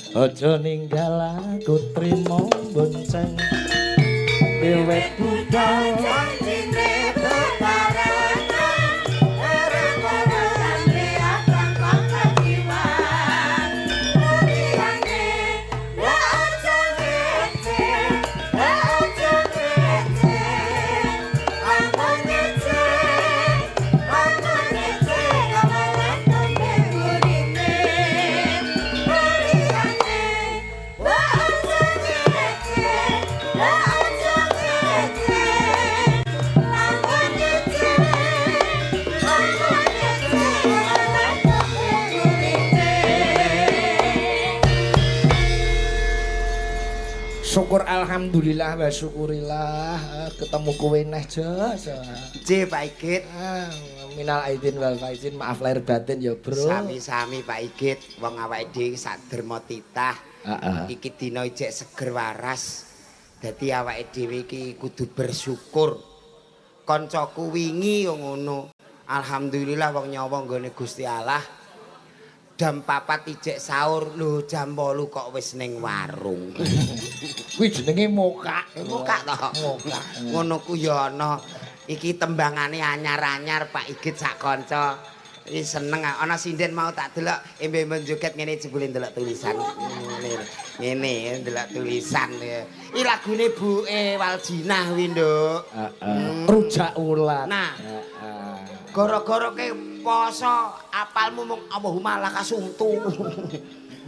Aja ninggal aku, trimo bonceng wiwit budal. Janjine bebarengan, bareng-bareng abang kok kejiwan. Liyane aja ngece, aja ngece. Lamun ngece, lamun ngece, malah tembe burine. Liyane aja ngece, aja ngece. Lamun ngece, lamun ngece, malah tembe burine. Syukur alhamdulillah wa syukurillah, ketemu kowe neh, Jos. Nggih, Pak Igit. Ah, minal aidin wal faizin, maaf lahir batin ya, Bro. Sami-sami, Pak Igit, wong awake dhewe sak derma titah. Iki dina ijek seger waras. Dadi awake dhewe iki kudu bersyukur. Koncoku wingi yo ngono. Alhamdulillah wong nyawa nggone Gusti Allah. Jam 4 ijek sahur, lho jam 8 kok wis ning warung. Kuwi jenenge mokak. Mokak to? Mokak. Ngono ku ya ana. Iki tembangane anyar-anyar, Pak Igit sak kanca. Iki seneng, ana sinden mau tak delok embe-embe joget ngene, jebule ndelok tulisan. Ngene. Ngene ndelok tulisan. Iki lagune Buke Waljinah kuwi, Nduk. Heeh. Rujak ulat. Nah. Heeh. Gara-gara ke poso apalmu mung Allahumma lakasumtu.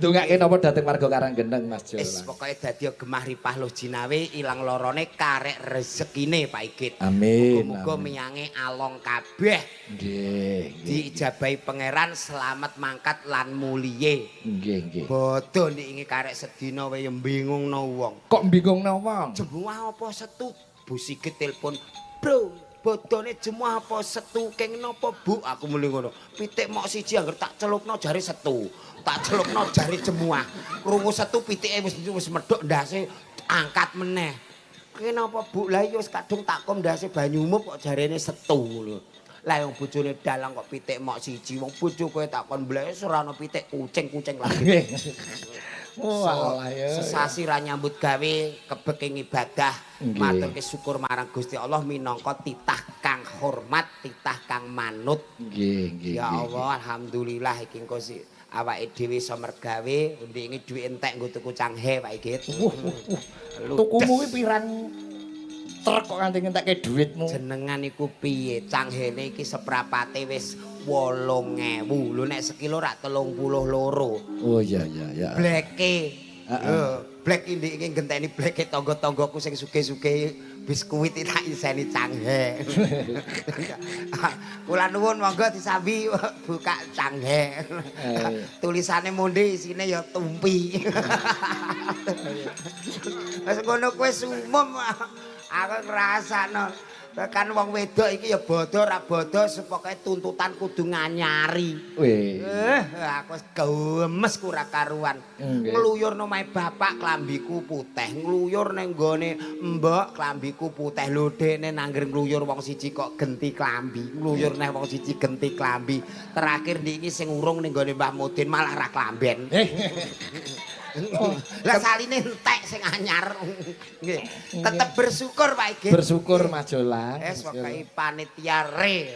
Ndongake napa dhateng warga Karanggeneng, Mas Wis Jolang? pokoke dadi gemah ripah loh jinawe, ilang lorone karek rezekine, Pak Igit. Amin. Muga-muga Amin. miyange along kabeh. Nggih, nggih. Diijabahi Pangeran, selamat mangkat lan muliye. Nggih, nggih. Bodho ndek karek sedina wae ya bingungno wong. Kok bingungno wong? Jemuah apa setu? Bu Sigit telepon, "Bro, bodone jemuah apa setu, keng napa, Bu?" Aku muni ngono. Pitik mok siji angger tak celupno jare setu. Tak celupno jare jemuah. Krungu setu pitike wis wis medhok ndase, angkat meneh. Kenapa, Bu? Lah iya wis kadung takom ndase banyu umup kok jarene setu lho. Lah yang bojone dalang kok pitik mok siji, wong bojo kowe takon blek ora ana pitik, kucing-kucing lagi. Walah ya. Sesasi ra nyambut gawe kebek ing ibadah, maturke syukur marang Gusti Allah minangka titah kang hormat, titah kang manut. Nggih, nggih. Ya Allah, alhamdulillah iki engko si awake dhewe iso mergawe, ndek dhuwit entek nggo tuku canghe, Pak Igit. Wuh, wuh, wuh. Tukumu kuwi pirang truk kok nganti ngentekke dhuwitmu? Jenengan iku piye? Canghene iki seprapate wis 8000. Lho nek sekilo rak 32. Oh iya. Bleke. Heeh. Lho, blek iki iki ngenteni bleke tangga-tanggaku sing sugih-sugih biskuit iki tak iseni canghe. Kula nuwun monggo disambi buka canghe. Tulisane monde isine ya tumpi. Wis ngono kuwi umum. Aku ngrasakno. Kan wong wedok iki ya bodho ora bodho, pokoke tuntutan kudu nganyari. Wih. Aku wis gemes ku ora karuan. Ngluyur omahe bapak klambiku putih, ngluyur ning nggone mbok klambiku putih. Lho dene nangger ngluyur wong siji kok genti klambi, ngluyur neh wong siji genti klambi. Terakhir niki sing urung ning nggone Mbah Mudin malah ra klamben. Lah saline entek sing anyar. Nggih. Tetep bersyukur, Pak Igit. Bersyukur, Mas Jolang. Wes pokoke panitia re.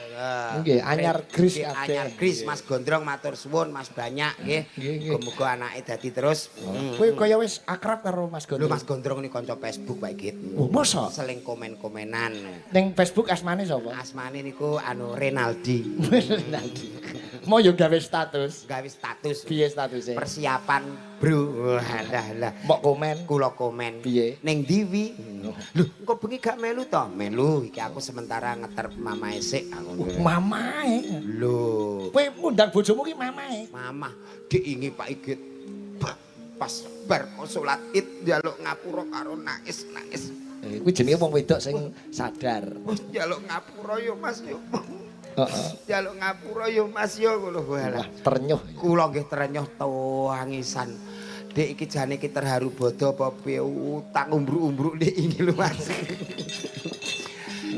Nggih, anyar gris Nggih, kabeh. anyar gris Mas Gondrong matur suwun, Mas banyak nggih. Nggih, nggih. Muga-muga anake dadi terus. Kowe kaya wis akrab karo Mas Lho Gondrong. Mas Gondrong ni kanca Facebook, Pak Igit. Oh, masa? Seling komen-komenan. Ning Facebook asmane sapa? Asmane niku anu Renaldi. Renaldi. Mau yo gawe status. Gawe status. Piye statuse? Persiapan, bro. Wah, lah lah. Mbok komen. Kula komen. Piye? Ning ndi wi? Lho, engko bengi gak melu to? Melu, iki aku sementara ngeter mamae sik aku. Mamae. Lho, Kowe ngundang bojomu ki mamae. Mamah diingi, Pak Igit. Pas bar salat Id njaluk ngapura karo nangis-nangis. Kuwi jenenge wong wedok sing sadar. Wis njaluk ngapura yo, Mas, yo. Heeh. Njaluk ngapura yo, Mas, yo ngono. Walah. Wah, ternyuh. Kula nggih trenyuh tangisan. Dek iki jane iki terharu bodho apa piye, utang umbruk-umbruk ndek iki lho, Mas.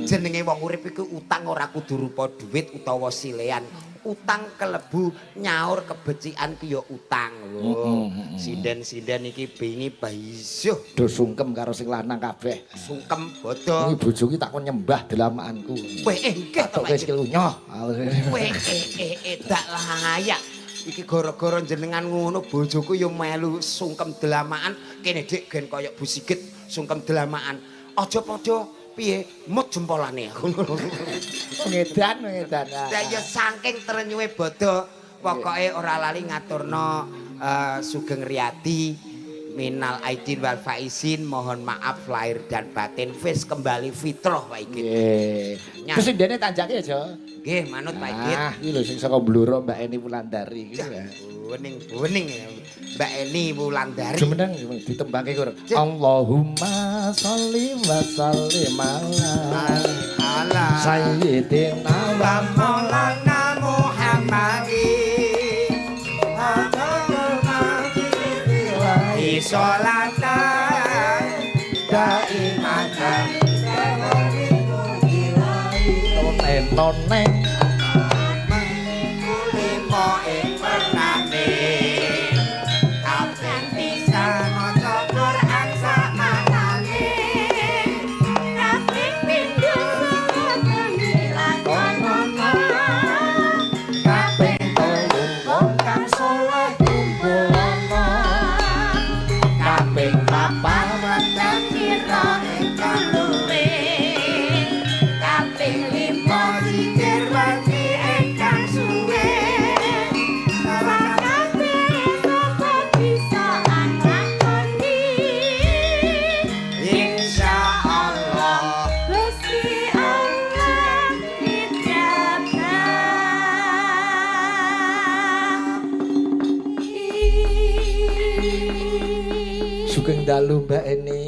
Jenenge wong urip iku utang ora kudu rupa duit utawa silean. Utang kelebu nyaur kebecikan ki ya utang lho. Sinden-sinden iki bengi baisuh Do sungkem karo sing lanang kabeh. Sungkem bodho. Kuwi bojo ki tak kon nyembah delamaanku. Weh, nggih to, Tok Pak. wis nyoh. Weh, dak layak. Iki gara-gara jenengan ngono bojoku ya melu sungkem delamaan kene Dik gen kaya Bu Sigit sungkem delamaan. Aja padha piye mut jempolane aku. Ngedan, ngedan. Lah ya saking trenyuhe bodho pokoke ora lali ngaturno Sugeng Riyadi minal aidin wal faizin, mohon maaf lahir dan batin, wis kembali fitrah Pak Igit. Nggih. Terus sindene tanjake ya, Jo. Nggih, manut Pak Igit. Ah, iki lho sing saka Blora Mbak Eni Wulandari iki. Ya. Wening wening ya. Mbak Eni Wulandari. Jumeneng ditembangke kur. Allahumma sholli wa sallim ala Ala sayyidina wa Maulana Muhammadin Isolatan daimatan nonene kulimo ing pernane kabeh bisa maca Quran Sakmatane kaping pindho wengi lakonono kaping telu wong kang saleh kumpulana kaping papat wonten sira ingkang luwe kaping lima zikir wengi ingkang suwe sakabeh sapa bisa nglakoni. Insyaallah. Gusti Allah ijabah. Sugeng dalu Mbak Eni.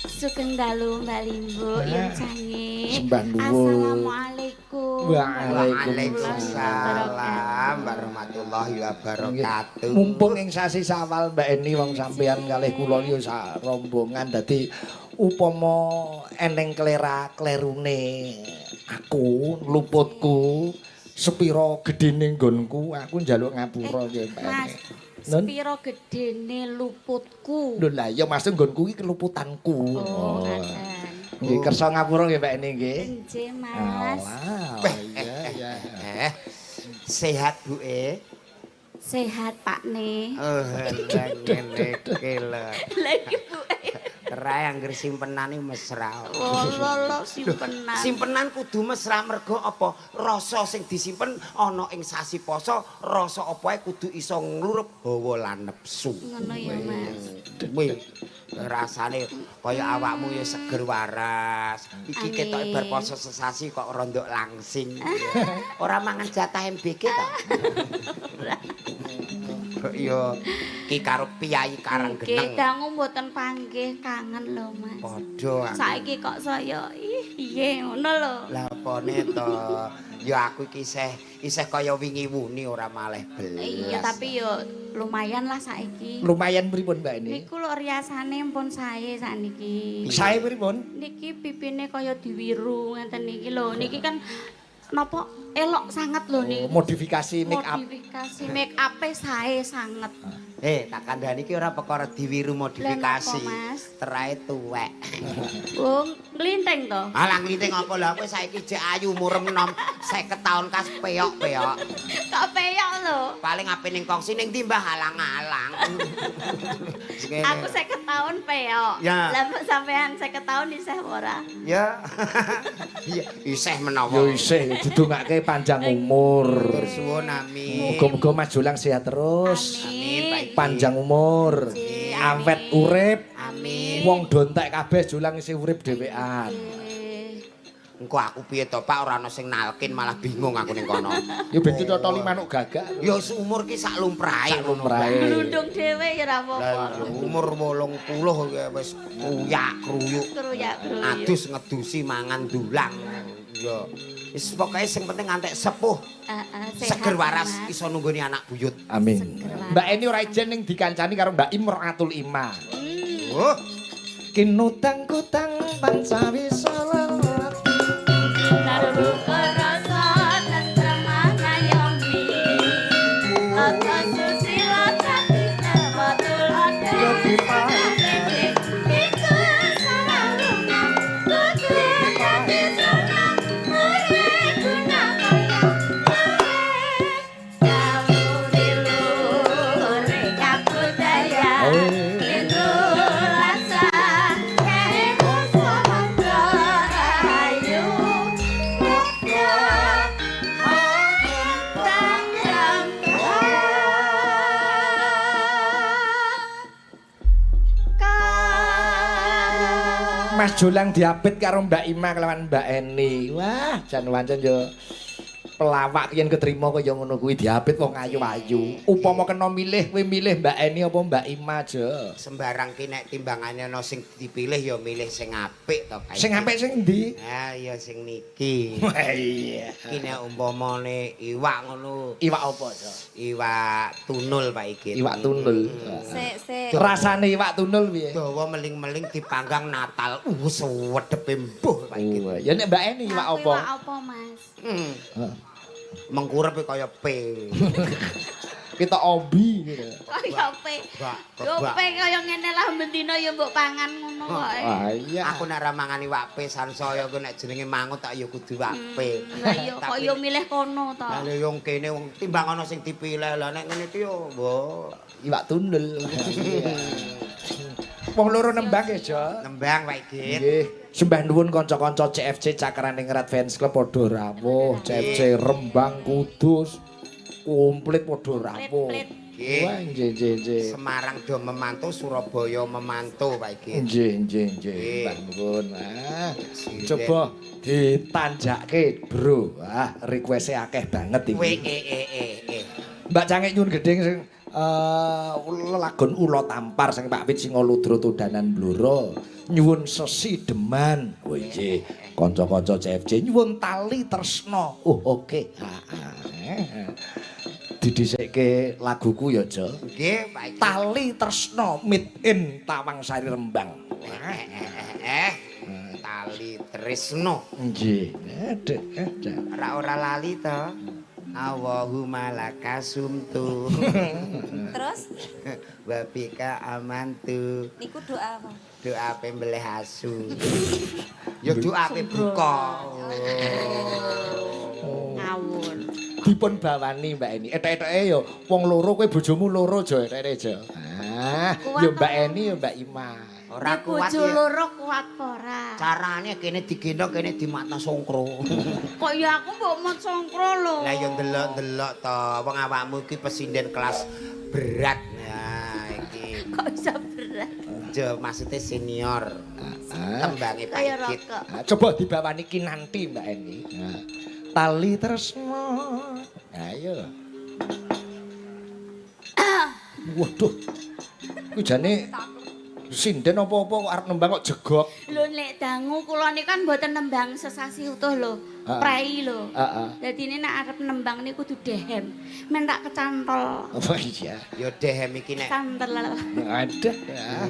Sugeng dalu Mbak Limbo, Ah, Yun Cange. Sembah nuwun. Assalamualaikum. Waalaikumsalam warahmatullahi wabarakatuh. Mumpung ing sasi Sawal Mbak Eni wong sampeyan kalih kula ya sak rombongan dadi upama eneng klera-klerune aku luputku sepira gedene nggonku aku njaluk ngapura nggih Mbak Eni. Mas, Nun? sepiro gedene luputku? Lho lah ya Mas nggonku iki keluputanku. Oh, ngaten. Nggih kersa ngapura nggih Mbak Eni nggih. Nggih, Mas. Alah, iya iya. Eh, sehat Bu e? Sehat Pak Ne. Oh, ngene iki lho. Lagi Bu. Terai angger simpenane mesra. Oh, lolo simpenan. Simpenan kudu mesra mergo apa? Rasa sing disimpen ana ing sasi poso, rasa apa ae kudu iso nglurup hawa lan nepsu. Ngono ya, Mas. Kuwi rasane kaya awakmu ya seger waras. Iki Amin. ketoke bar poso sesasi kok rondok langsing. Ora mangan jatah MBG ta? Iya, ki karo piyai Nggih, Karanggeneng. dangu mboten panggih kangen lho, Mas. Padha aku. Saiki kok saya ih piye ngono lho. Lah apane to? Ya aku iki isih isih kaya wingi wuni ora maleh belas. Iya, tapi yo lumayan lah saiki. Lumayan pripun Mbak Eni? Niku lho riasane pun sae sakniki. Sae pripun? Niki pipine kaya diwiru ngeten niki lho. Niki kan napa elok sanget lho niki. Oh, modifikasi make up. Modifikasi make up-e sae sanget. Eh, tak kandhani iki ora perkara diwiru modifikasi. Lah, napa, Mas? Terae tuwek. Oh, nglinting to. Alah nglinting apa lah kowe saiki jek ayu umur enom 50 taun kas peyok-peyok. Kok peyok lho. Paling ape ning kongsi ning ndi Mbah alang-alang. Ngene. Aku 50 tahun peyok. Ya. Lah mbok sampean 50 tahun isih ora? Ya. Iya, isih menawa. Yo isih didongake panjang umur. Matur suwun amin. Muga-muga Mas Jolang sehat terus. Amin, Pak Iki. Panjang umur. Amin. Awet urip. Amin. Wong dontek kabeh Jolang isih urip dhewean. Nggih. Engko aku piye to Pak ora ana sing nalkin malah bingung aku ning kono. Ya ben ditotoli manuk gagak. Ya umur ki sak lumrahe. Sak lumrahe. Glundung dhewe ya ora Lah apa-apa. iya, umur 80 ya wis kruyak kruyuk. Kruyak kruyuk. Adus ngedusi mangan dulang. Iya. Wis pokoke sing penting ngantek sepuh, Heeh, sehat, seger waras Mas. iso nunggoni anak buyut. Amin. Seger waras. Mbak Eni ora ijen ning dikancani karo Mbak Imroatul Ima. Oh, Kinutang kutang pancawisa lelati. Tarbuka rasa tentrem ngayom Mas Jolang diapit karo Mbak Ima kelawan Mbak Eni. Wah, jan wancen yo pelawak yen ketrima kaya ngono kuwi diapit wong ayu-ayu. Upama kena milih, kowe milih Mbak Eni apa Mbak Ima, Jo? Sembarang ki nek timbangane ana sing dipilih ya milih sing apik to, Pak. Sing apik sing endi? Ha ya sing niki. Wah, iya. Iki nek umpamane iwak ngono, Iwak apa, Jo? Iwak tunul, Pak Igit. Iwak tunul. Sik, sik. Rasane iwak tunul piye? Dawa meling-meling dipanggang Natal. Suwedepe mbuh, Pak Igit. Wah, ya nek Mbak Eni iwak Aku apa? Iwak apa, Mas? Hmm. Heeh. Mengkurep kaya P. Kita obi gitu. Kaya pe. Bak, Yo kebak. pe kaya ngene lah bendina ya mbok pangan ngono kok. Wah, iya. Aku nek ra mangan iwak P sansaya ku nek jenenge mangut tak ya kudu iwak P. Lah iya kok yo milih kono to. Lah yo kene wong timbang ana sing dipilih lah nek ngene iki yo mbok Iwak tunul. Iya. Wong loro nembang ya, Jo. Nembang, Pak Igit. Nggih. Sembah nuwun kanca-kanca CFC Cakraningrat Fans Club padha rawuh, CFC Rembang Kudus komplit padha rawuh. Plit-plit. Nggih. Wah, nggih nggih nggih. Semarang do memantau, Surabaya memantau, Pak Igit. Nggih nggih nggih. Nggih. Mbah nuwun. Ah, Sinden. coba ditanjake, Bro. Ah, request-e akeh banget W iki. E E E E. Mbak Cangik nyuwun gedhe sing lelagon Ula Tampar sing Pak Wit Singaludra Todanan Blora. Nyuwun Sesi Deman. Oh nggih, kanca-kanca CFC nyuwun Tali Tresna. Oh oke. Ha. Didhisikke laguku ya, Jo. Nggih, Pak Igit. Tali Tresna Made in Tawangsari Rembang. Eh, eh, eh. Tali Tresno. Nggih. Adek, adek. Ora ora lali to. Allahumma laka sumtu. Terus Wa bika amantu. niku doa apa? Doa pembelih asu. Ya doa pe buka. Ngawur. Dipun bawani Mbak Eni. Etek-eteke ya wong loro kowe bojomu loro Jo, etek-eteke Jo. Ah, Kuat ya Mbak apa? Eni ya Mbak Ima. Ora Nek kuat bojo ya. loro kuat apa ora? Carane kene digendong kene dimatna songkro. Kok ya aku mbok mot songkro lho. Lah ya ndelok-ndelok to, wong awakmu iki pesinden kelas berat. Nah, iki. Kok iso berat? Jo maksudnya senior. Ah. Tembange Pak Kaya Igit. rokok. Ah, coba dibawani Kinanti Mbak Eni. Nah, Tali Tresno. Ayo. Waduh. Kuwi jane sinden apa-apa kok arep nembang kok jegok. Lho nek dangu kula niku kan mboten nembang sesasi utuh lho. Heeh. Prei lho. Heeh. Dadi ini nek arep nembang niku kudu dehem. Men tak kecantol. Oh iya. Ya dehem iki nek Cantol. Aduh. Ya.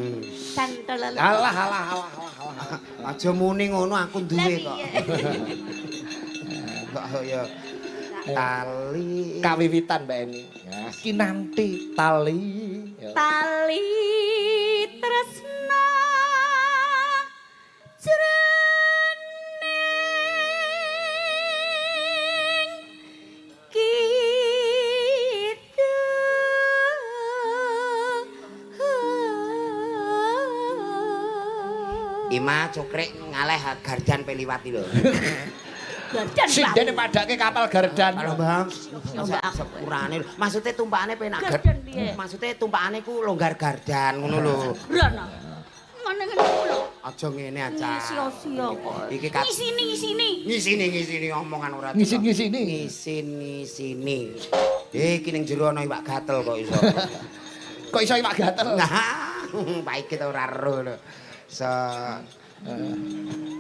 Cantol. Alah alah alah alah alah. Aja muni ngono aku Lah duwe kok. piye? Kok ya tali Kawiwitan Mbak Eni. Ya, Kinanti tali. Ya. Tali tresna jroning kidung. Ima cokrik ngaleh gardan pe liwat iki lho. Gardan. Sindene padake kapal gardan. Halo Bang. Mbak, aku. Sepurane lho. Maksude tumpakane penak Gardan piye? Maksude tumpakane ku longgar gardan ngono lho. Rono. Ngono ngene ku lho. Aja ngene aja. Sia-sia kok. Iki kat- Ngisini ngisini. Ngisini ngisini omongan ora. Ngisin-ngisini. Ngisin ngisini. Eh iki ning jero ana iwak gatel kok iso. Kok iso iwak gatel? Nah, Pak Igit ora ero lho. So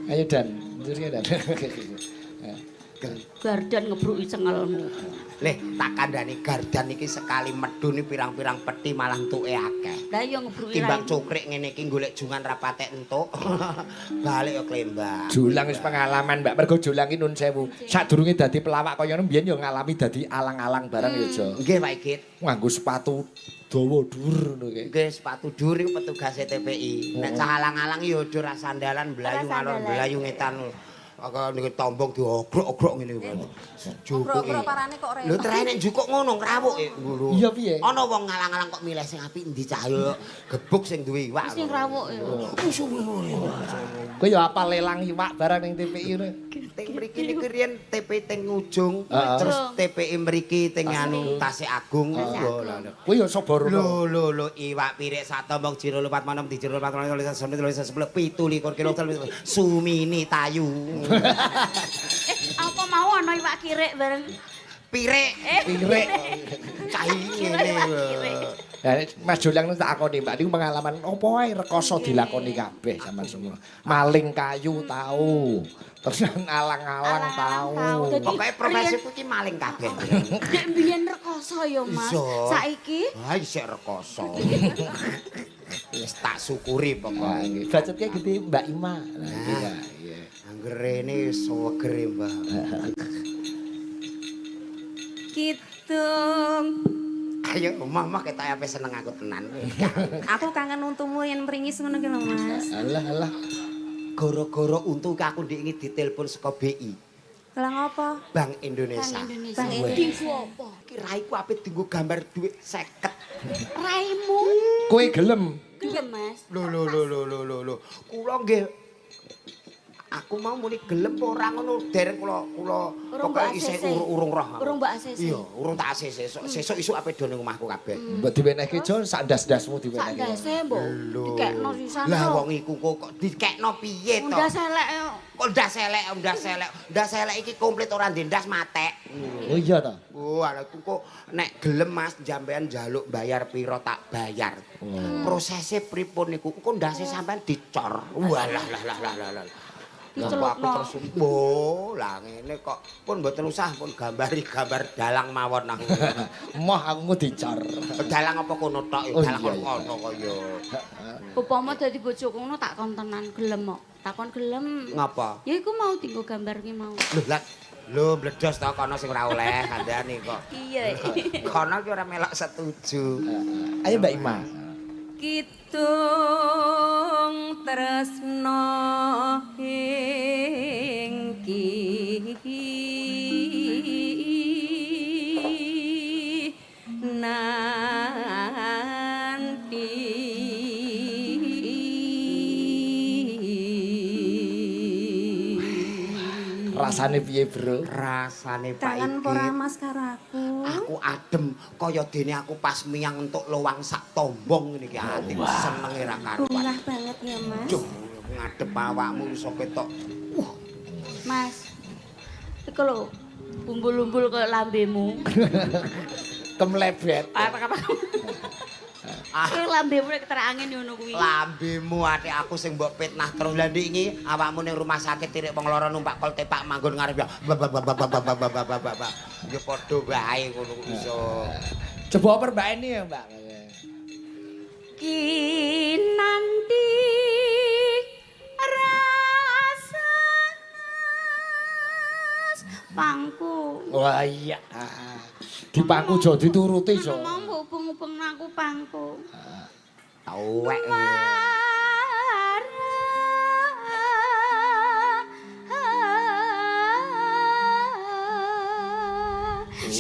Ayo Dan, terusnya Dan. Gardan ngebruki cengelmu. Leh, tak kandhani gardan iki sekali medun iki pirang-pirang peti malah entuke akeh. Lah iya ngebruki Timbang raimu. cokrik ngene iki golek jungan ra patek entuk. Balik yo klembak. Julang wis pengalaman, Mbak. Mergo Julang iki nun sewu. Sadurunge dadi pelawak kaya ngono mbiyen yo ngalami dadi alang-alang barang ya, Jo. Nggih, Pak Igit. Nganggo sepatu dawa dhuwur ngono kae. Nggih, sepatu dhuwur iku petugase TPI. Nek cah alang-alang yo ora sandalan mlayu Ora ngalor sandalan. mlayu ngetan. Aku ning tombong diogrok-ogrok ngene iki. Jupuke. Ogrok-ogrok parane kok ora Lho trae nek njukuk ngono ngrawuk e. Lho. Iya, piye? Ana wong ngalang-alang kok milih sing apik endi cah yo. Gebuk sing duwe iwak. Sing ngrawuk ya. Kowe ya apal lelang iwak barang ning TPI ngono. Teng mriki niku riyen TP teng ujung, Heeh. terus TPI mriki teng anu Tasik Agung. Lho lho. Kowe ya sapa rono. Lho lho lho iwak pirik sak tombong jero lupat manem di jero lupat manem 9 10 17 kilo sumini tayu. Apa mau ana iwak kirik bareng? Pirik Pirik. cah Kira ngene. iwak kirik. Ya Mas Jolang niku tak akoni Mbak niku pengalaman opo ae rekoso dilakoni kabeh sampean semua. Maling kayu tau. Terus alang-alang tau. Alang-alang tau. Dadi- Pokoke profesiku iki maling kabeh. Dek mbiyen rekoso ya, Mas. Iso. Saiki Ah isih rekoso. Wis tak syukuri Wah, pokoke. nggih. Bacutke gede Mbak Ima. Nah, iki ya. Iya. Anggerene sewegere, Mbah. Kidung. Ayo omah-omah ketok ape seneng aku tenan. Aku kangen untumu yen mringis ngono ki lho, Mas. Alah alah. Gara-gara untu ki aku ndek iki ditelepon saka BI, Lah ngopo? Bank Indonesia. Bank Indonesia. Bank Indonesia. Dinggo apa? Ki raiku ape dienggo gambar dhuwit 50. Raimu Kowe gelem. gelem, Mas. Lho lho lho lho lho lho lho. Kula nggih aku mau muni gelem apa ora ngono dereng kula kula Urung pokoke mbok isih ACC. urung roh. aku. Urung mbok ACC. Iya, urung tak ACC. Sesuk sesuk isuk ape do ning omahku kabeh. Mbok diwenehke Jo sak ndas-ndasmu Sak diwenehke. ndase mbok Lho. dikekno sisan. Lah lho. wong iku kok dikekno piye to? Ndas elek yo. Kok ndas elek, ndas elek. Ndas elek iki komplit ora ndas matek. Oh iya ta. Oh, ala iku kok nek gelem Mas sampean njaluk bayar piro tak bayar. Oh. Prosese pripun niku? Engko ndase sampean dicor. Walah lah lah lah lah. lah. Lah kok aku Dicelupno. terus oh, lah ngene kok pun mboten usah pun gambari gambar dalang mawon aku. Moh aku mau dicor. Dalang apa kono tok ya, Oh, dalang iya, iya. kono kok ya. Upama dadi bojoku ngono tak kon tenan gelem kok. Takon gelem. Ngapa? Ya iku mau dinggo gambar ki mau. Lho lah lho bledos to kono sing ora oleh kandhane kok. Iya. Kono ki ora melok setuju. Ayo Mbak Ima. Kidung tresno ing ki nanti. Rasane piye, Bro? Rasane Pak Kangen apa ora Igit. Mas karo aku? Aku adem kaya dene aku pas miyang entuk lowang sak tombong ngene iki atiku senenge ra karuan. Bungah banget ya Mas. Duh, ngadep awakmu iso ketok. Mas. Iku lho, umbul-umbul koyo lambemu. Kemlebet. Apa-apa. Ah. Koyo lambemu nek keterak angin ngono kuwi. Lambemu atik aku sing mbok fitnah terus lha ndik iki awakmu ning rumah sakit tirik wong lara numpak kol tepak manggon ngarep ya. Ba ba ba ba ba ba ba ba ba ba ba. Ya padha wae ngono kuwi iso. Coba oper Mbak Eni ya, Mbak. Kinanti rasa pangku. Wah iya. Dipangku jo dituruti jo. Mau mbok ubeng-ubeng aku pangku. Tauwek.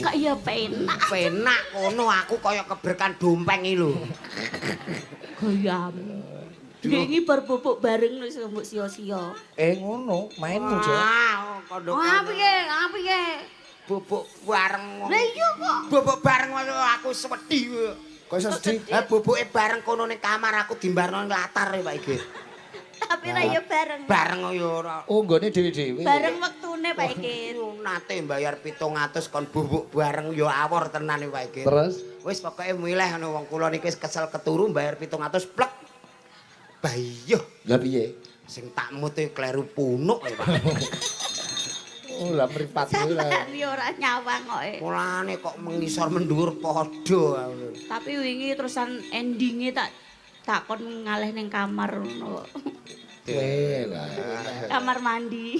Kok ya penak Penak kono aku kaya keberkan dompeng iki lho. goyam. Wingi bar bubuk bareng wis mbok sia-sia. Eh ngono, mainmu jo. Ah, kondo. Wah, piye? Ah, piye? Bubuk bareng. Lah iya kok. Bubuk bareng aku sedih. Kok iso sedih? Eh bubuke bareng kono ning kamar aku dimbarno ning latar ya Pak Igit. Tapi ra ya bareng. Bareng ya ora. Oh, nggone dhewe-dhewe. Bareng wektune Pak Igit. Nate bayar 700 kon bubuk bareng ya awor tenan ya Pak Igit. Terus Wis pokoke milih ngono wong kula niki wis kesel keturu bayar 700 plek. Bayoh lah piye? sing tak mute kleru punuk ya Pak. Oh, lah mripatmu lah. Sampeyan ya ora nyawang kok. eh. Mulane kok mengisor mendhuwur padha. Tapi wingi terusan endinge tak takon ngalih ning kamar ngono. Weh lah. Kamar mandi.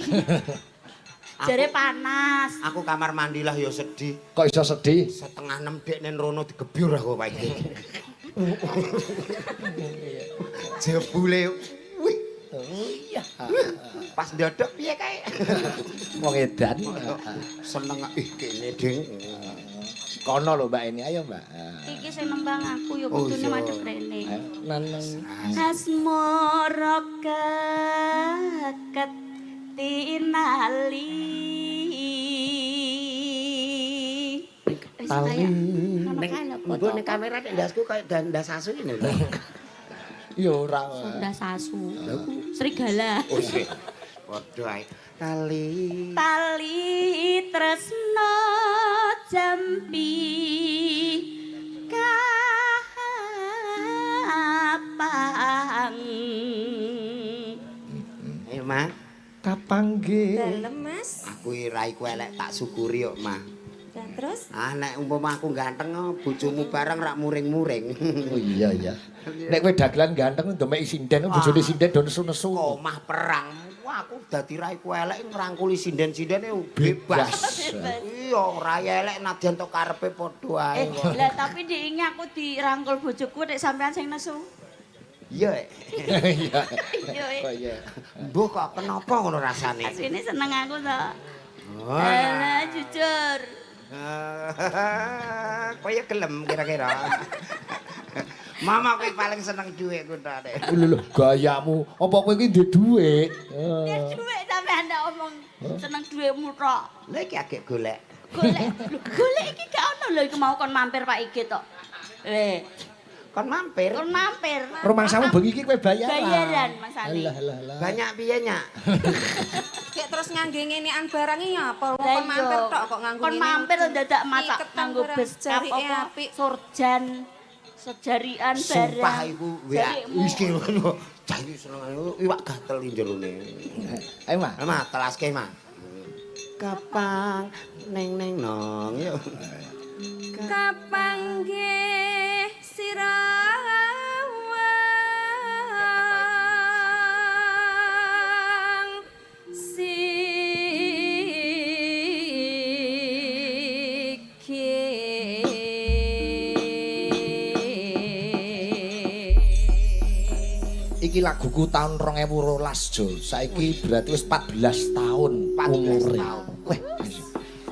Jare panas. Aku kamar mandi lah ya sedih. Kok iso sedih? 5:30 dek nen rono digebyur aku Pak Igit. Jebule wih Oh iya. pas ndodok piye kae. Wong edan. Seneng ih kene, Ding. Kono lho Mbak ini, ayo Mbak. Iki sing nembang aku ya Oh, kudune iya. madhep rene. Ayo, Naneng. Asmara keket tinali. Wis Tali. kaya ngono Ning kae lho mbok ning kamera nek ndasku kaya ndas asu ini lho. Ya ora. Ndas asu. Serigala. Oh iya. Padha ae. Tali. Tali tresno jampi kapang. Ayo, Ma. Kapanggih. Dalem, Mas. Aku raiku elek tak syukuri kok, Ma. Lah terus Ah nek umpama aku ganteng oh, bojomu bareng rak muring-muring. Oh iya iya. Nek kowe dagelan ganteng ndemeki sinden, bojone sinden do nesu-nesu. Omah perang. Wah, aku dadi raiku elek ngrangkuli sinden-sindene bebas. Bebas. Iya, rai elek nadyan to karepe padha ae Eh, kok. lah tapi diingi aku dirangkul bojoku nek sampean sing nesu. Iya. eh. Iya. Iya. eh. Kok iya. Mbah kok kenapa ngono rasane? Asline seneng aku to. Oh, Alah jujur. Kowe ya gelem kira-kira. Mama kowe paling seneng dhuwit ku ta, Dek. Lho lho gayamu, apa kowe iki ndek dhuwit? Ya dhuwit sampean ndak omong seneng dhuwitmu tok. Lha iki agek golek. Golek, lho, golek iki gak ono lho iki mau kon mampir Pak Ige tok. Eh, Kon mampir. kon mampir. Rumangsamu bengi iki kowe bayaran. Bayaran, Mas Ali. Alah alah alah. Banyak piye nyak? Kayak terus ngangge ngenean barang iki apa? Wong Lah kon iya. mampir tok kok nganggo Kon ngene. mampir dadak masak Iketan nganggo barang, beskap jarike apa apik. surjan sejarian barang. Sumpah iku WA. Jarikmu. Wis ki ngono. Cah iki senengane iwak gatel iki jerone. Ayo, Ma. Ma, telaske, Ma. Kapang neng neng nong yuk. Kapanggih sirawang siki. Iki laguku tahun 2012, Jo. Saiki berarti wis 14 tahun 14 umure. tahun. Weh.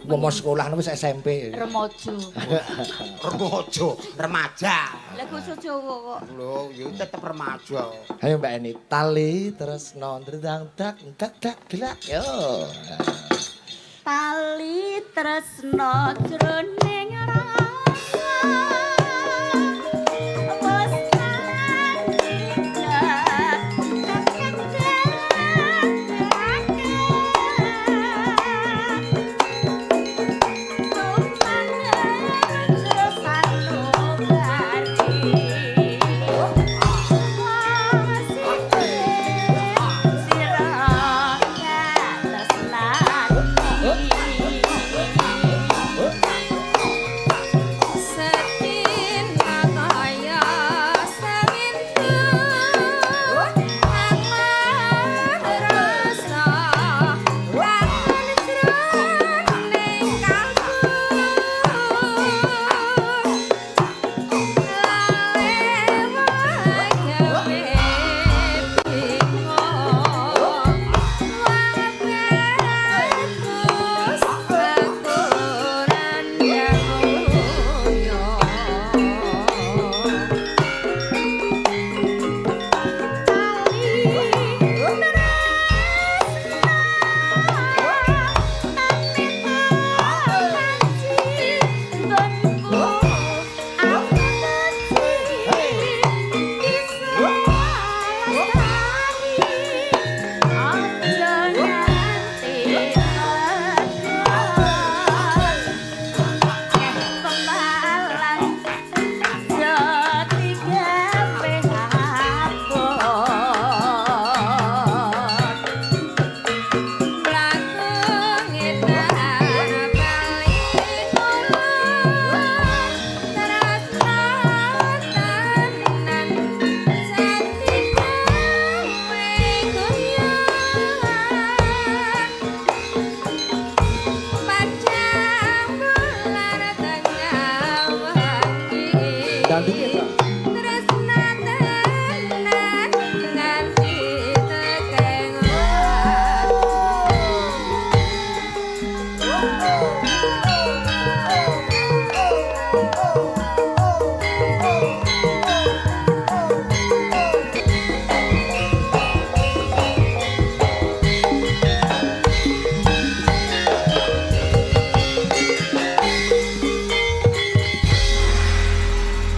Wong mau sekolah wis SMP. Remojo. Remaja, remaja. Lah basa Jawa kok. Lho, ya tetep remaja. Ayo Mbak Eni, tali terus ndang dak dak dak gelak. Yo. Tali tresno jroning rasa. Wes tanggap, Setina kaya sewindu Amar rasa kangen jroning kalbu Lalewa gawe bingung Wong bagus bakuran ya.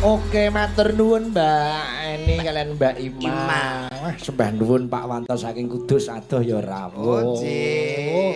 Oke, matur nuwun Mbak Eni kalian Mbak Ima. Ima. Wah, sembah nuwun Pak Wanto saking Kudus adoh ya rawuh. Oh, nggih.